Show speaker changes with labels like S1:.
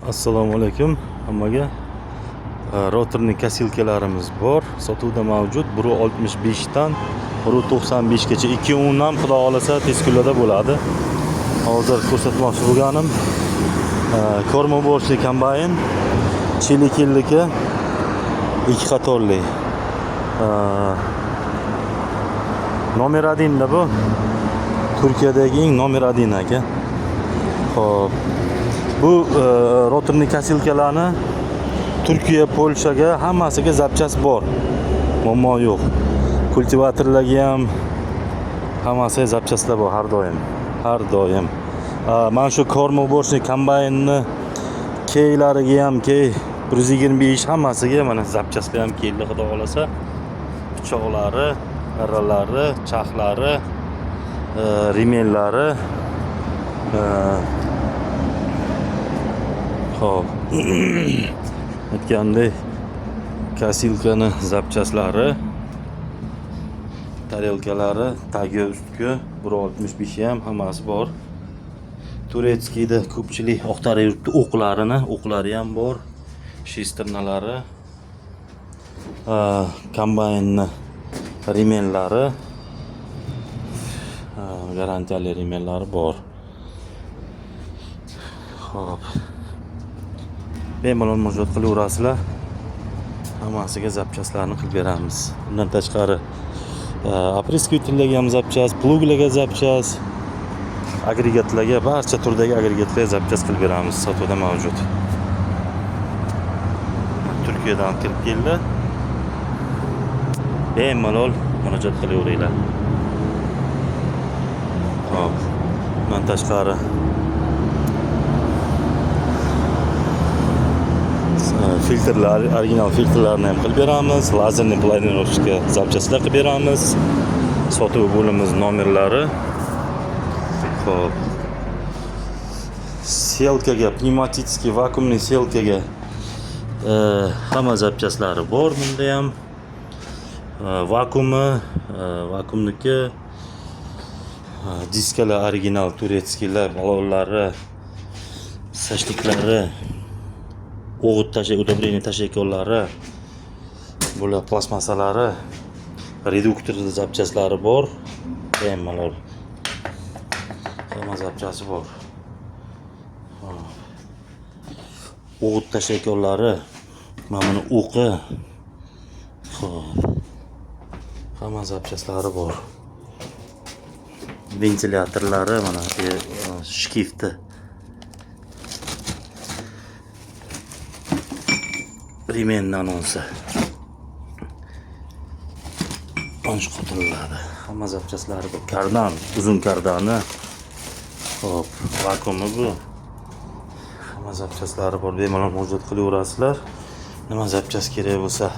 S1: Assalomu alaykum hammaga. Роторный косилка larimiz bor, sotuvda mavjud. 1.65 dan 1.95 gacha, 2.10 ham xudo xohlasa tez kunlarda bo'ladi. Hozir ko'rsatmoqchi bo'lganim кормоуборочный kombayn Çelikilniki, ikki qatorli. Номер 1 da bu. Turkiyadagi eng номер 1 aka. Xo'p. Bu роторный косилка larni Turkiya, Polshaga, hammasiga запчасть bor. Muammo yo'q. Kultivatorlarga ham, hammasiga запчасть lar bor har doim. Har doim. Mana shu кормоуборочный kombaynni keylariga ham, key 125, hammasiga mana запчасть lar ham keldi, xudo xohlasa. Pichoqlari, arralari, charxlari, ремень lari, xo'p. Aytgandek, косилка ni запчасть lari, tarelkalari, tagi, ustki 1.65 ham hammasi bor. Турецкий da ko'pchilik oqtarib yuribdi o'qlarini, o'qlari ham bor. Шестерня lari, kombaynni ремень lari, garantiyali ремень lari bor. Xo'p. Bemalol murojaat qilaverasizlar. Hammasiga запчасть larni qilib beramiz. Undan tashqari, опрыскиватель larga ham запчасть, плуг larga запчасть, agregatlarga, barcha turdagi agregatlarga запчасть qilib beramiz. Sotuvda mavjud. Turkiyadan kirib keldi. Bemalol murojaat qilaveringlar. Xo'p. Undan tashqari filtrlar, original filtrlarni ham qilib beramiz. Лазерный планировщик запчасть lar qilib beramiz. Sotuv bo'limiz nomerlari. Xo'p. Сеялка ga, пневматический вакуумный сеялка ga hamma запчасть lari bor bunda ham. Vakuumi, vakuumniki, diskalar original турецкий lar, balonlari, shashliklari, o'g'it tashay, удобрение tashlayotganlari, bular plastmassalari, reduktor запчасть lari bor. Bemalol hamma запчасть i bor. Hop. O'g'it tashlayotganlari, mana buni o'qi. Xo'p. Hamma запчасть lari bor. Ventilyatorlari mana shkifti. Ремень anonsi. Mana shu qotiriladi. Hamma запчасть lari bor. Kardan, uzun kardani. Xo'p, vakuumi bu. Hamma запчасть lari bor. Bemalol murojaat qilaverasizlar. Nima запчасть kerak bo'lsa.